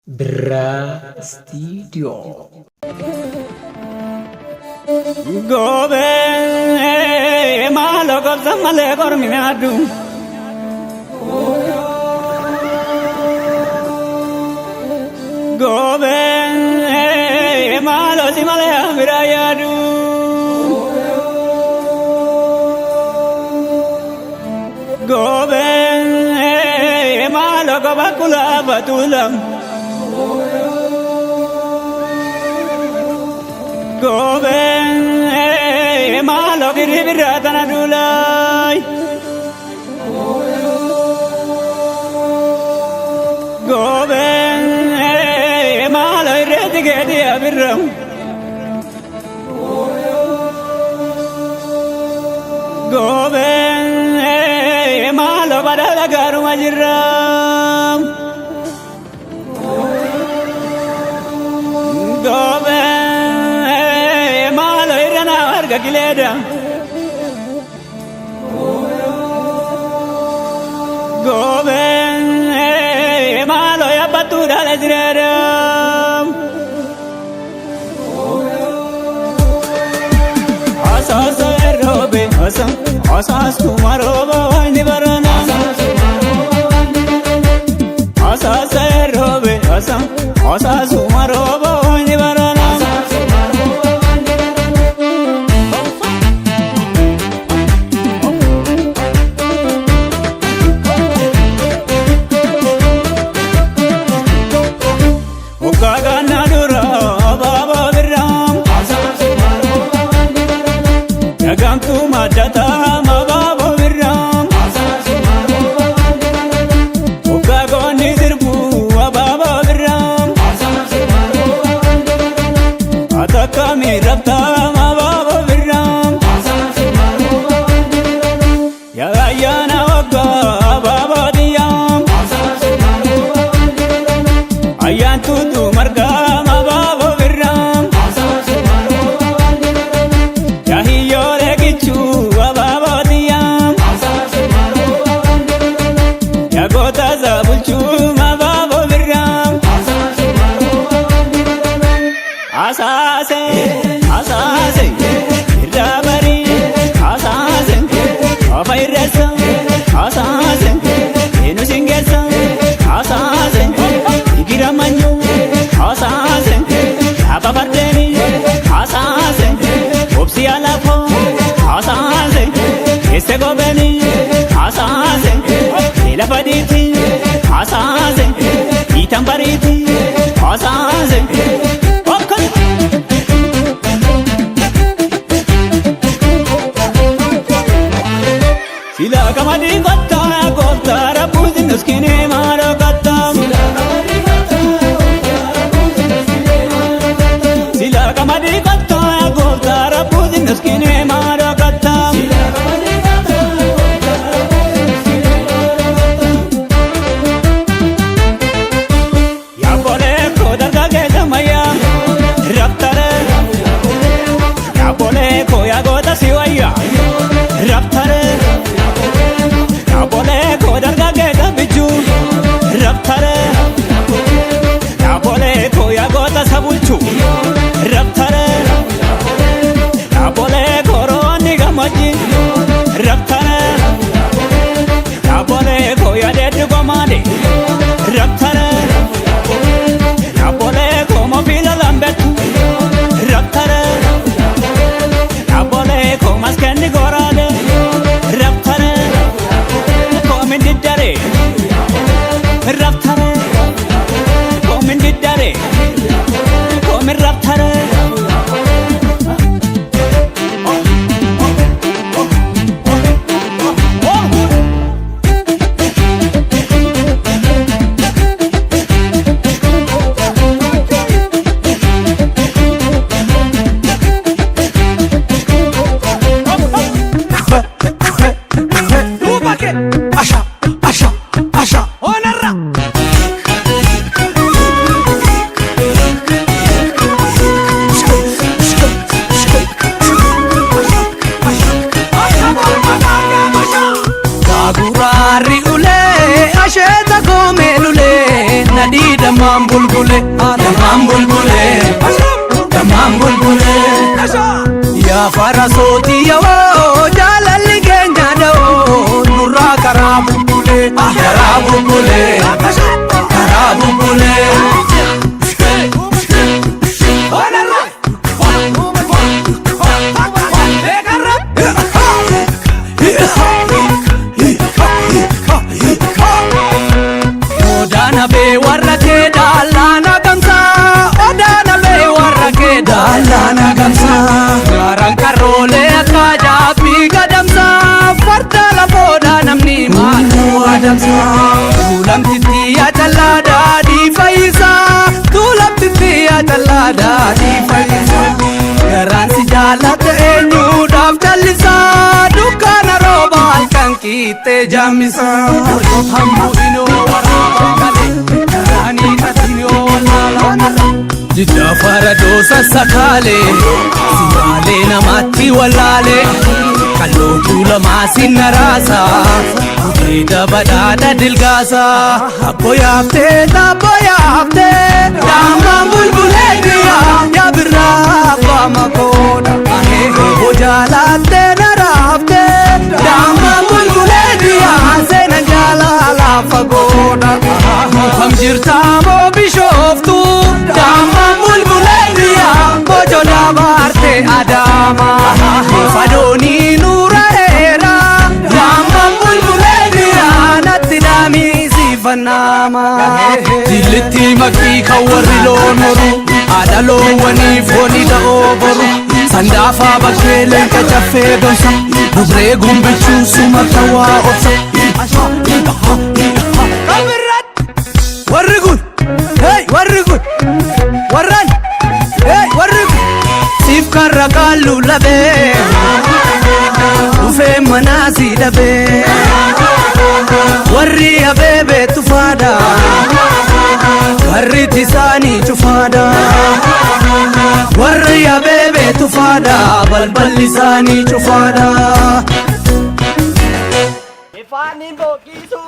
Birraa Istiidiyoo. Goobee maaloo gobsa malee kormi nyaadhu. Goobee maaloo si malee bira yaadu. Goobee maaloo goba kulaa batuula. Goobee maaloo giribira tana duulaa. Goobee maaloo irreetti geedi abirra. Goobee maaloo badhaadha gaaruma jirra. Goobee maaloo irra naa harka kileeda. Goobee maaloo yaabbattuu dhaala jireera. Asaasa roobe asa asaasuma rooba waan barana. Asaasa roobe asa asaasuma rooba waan barana. Ukkaagaan dura abaaboo birraam. Dhagamtuu maddataa abaaboo birraam. Ukkaagoonni sirbuu abaaboo birraam. Atakkaami rabtaa abaaboo birraam. Yaa ayyaana waggaa abaaboo diyyaam. Ayyaan tuutu margaa abaaboo birraam. Yaa hiyyoolee kichuu abaaboo diyyaam. Yaa goota bulchuu abaaboo birraam. Asaase asaase irraa barii asaase ofa irreessa asaase eenyu singeessa asaase igira manyu asaase dhaaba fardeeni asaase obsi alaafoo asaase keessa gobeeni asaase lafa diiti asaase hiitan bariiti asaase. Okkoli. Sila kamadii kottaa gooftaa rabbuusin nuskinee maaloo kottaa. Sila kamadii kottaa gooftaa rabbuusin nuskinee maaloo kottaa. Yaabolee koo dargaggeessa mayyaa rabtaree. Yaabolee koo yaagoota si wayyaa rabtaree. Yaabolee koo dargaggeessa bichuu rabtaree. Yaabolee koo yaagoota sabulchuu rabtaree. Yaabolee koo roonni gammachi rabtaree. Yaabolee koo yaadeetu gomaadhe rabtaree. Yaabolee koo mofiila lambetu rabtaree. Yaabolee koo maskanni goraadhe rabtaree. Koomin diddaree rabtaree. Koomin diddaree koomin rabtaree. Dammaan bulbule, dammaan bulbule, dammaan bulbule. Yaa farasootii yawoo, jaalalli keenya da'oo, nurraa karaa bubbule, karaa bubbule, karaa bubbule. Odaana bee warra kee daalaana gamsaa, odaana bee warra kee daalaana gamsaa. Gaaraan karoolee akka jaabbii gadamsaa, farda lafoodha namni maal adamsaa. Tuulamtitti yaa callaa daadhii fayyisaa, tuulamtitti yaa callaa daadhii fayyisaa. Garaan si jaallate eenyuudhaaf callisaa, dukkaana rooba halkan qiixxee jaammisaa. Hambuu inoo waraabaa malee, karaanii katinoo wallaalaa. Jidda faradoo sassakaalee, simaalee namatti wallaalee, kallootuu lamaa sinna raasaa, gudeeda badhaadha dilgaasaa. Abbo yaaftee, abbo yaaftee, daammaan bulbulee biyyaa, yaa birraa abbaa makoodha. Obbo jaalaattee na raaftee, daammaan bulbulee biyyaa, seena jaalalaa fagoodha. Kam jirtaa moo bishooftu, daammaan bulbulee biyyaa, bojona baarte Adaama. Fadoonii nuura heera, daammaan bulbulee biyyaa, natti daamii siifanaama. Jillitti makii kan warri loon horu, haadha loowwanii foonii da'oo boru. Sandaafaa bakkee leenca caffee domsa, dubree gumbichuu suma tawaa obsa. Warri kun, hey warri kun, warran, hey warri kun. Siif karra qaallu labee, dhufee manaa si dhabee. Warri abeebee tufaadha, karri isaanii cufaadha. Warri abeebee tufaadha, balballi isaanii cufaadha. Ifaaniin booqisu.